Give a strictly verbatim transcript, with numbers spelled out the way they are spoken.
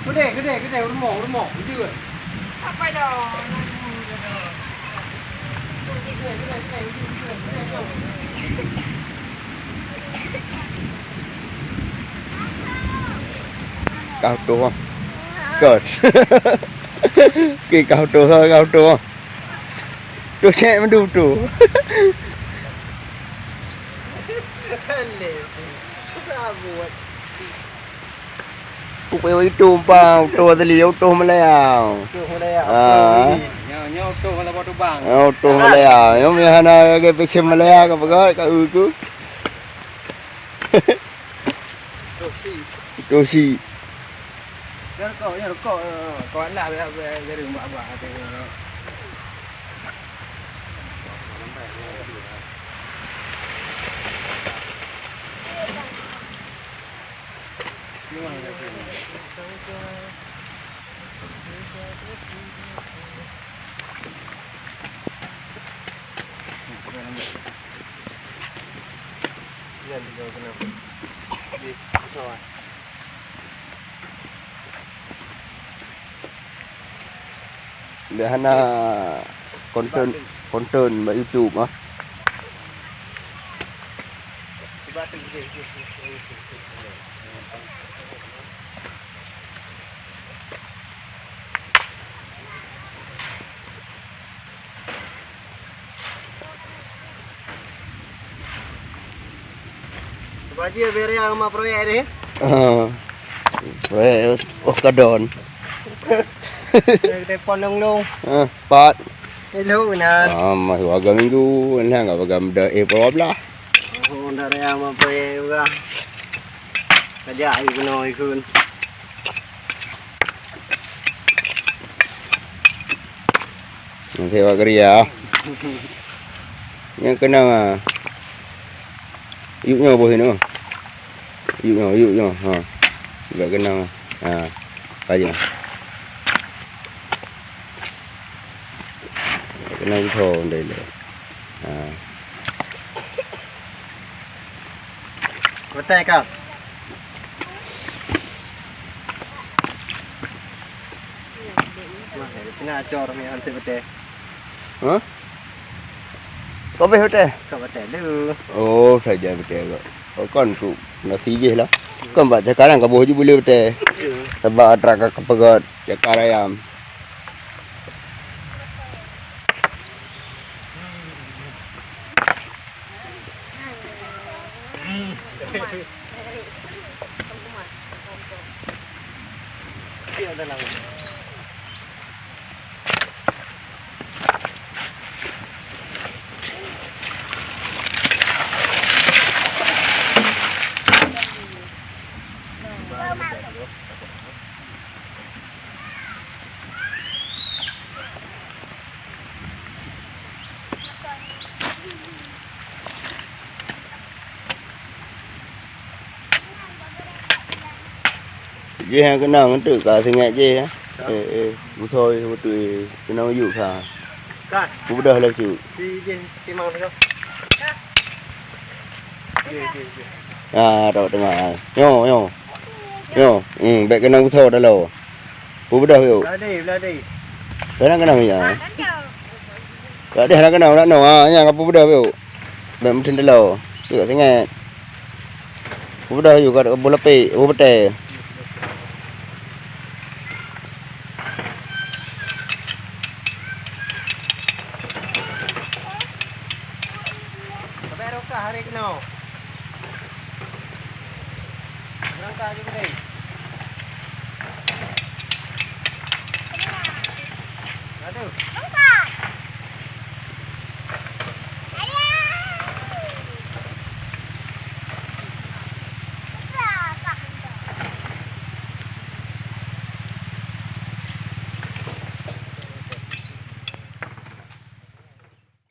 Keudeh, keudeh, keudeh, rumoh, rumoh, keudeh. Kah tuh, ah. Kah. Keu kah tuh, kah tuh, ah. Tuh cek meudu tuh. Kupeue itu umpang, utoh asli, utoh Malaya. Utoh Malaya. Ah. Nyoe, nyoe utoh Malaya bak lubang. Ah, utoh Malaya. Nyoe meuhana lagèe peucém Malaya ka peugah ka uku. Utoh si. Utoh si. Nyoe rukok, nyoe rukok. Kau alah biar biar jadi mak abah kata. Bék hana konten, konten bak YouTube ah. Bajie bere yang ma proyek deh. Ah. Proyek oh kadon. Telepon dong dong. Ah, pat. Hello, Inan. Ah, masih warga minggu, nah enggak warga muda eh dua belas. Oh, dari yang ma proyek juga. Kerja ikut ikut. Nyang sewak keuriah. Nyang keunong ah. Yuk nyoe boh inoe. Yuk nyoe, yuk nyoe. Ha. Gak keunong. Ha. Payah. Keunong tho ndai le. Ha. Beuteh ka? Wah, tengah acor ni hansip beuteh. Hah? Kau beh beuteh? Kau beuteh dulu. Oh, saja beuteh kau. Kau kan tu nasi jih lah. Kan bak sekarang kau boh je boleh beuteh. Ya. Sebab atra ka peugöt cakar ayam. Jih nyang keunong tu ka singet jih. Eh, eh, busoi beutôi keunong yuk sa. Kan? Ku beudôh laju. Di jih timang tu. Jih, jih, jih. Ah, tok tengah. Nyo, nyo. Nyo, hmm, bèk keunong busoi dah lo. Ku beudôh yuk. Beladi, beladi. Keunong keunong ya. Tak ada nak keunong nak no. Ah, nyang ka ku beudôh yuk. Bèk meuteun teulo. Yuk singet. Ku beudôh yuk ka boh leupek, boh beutée.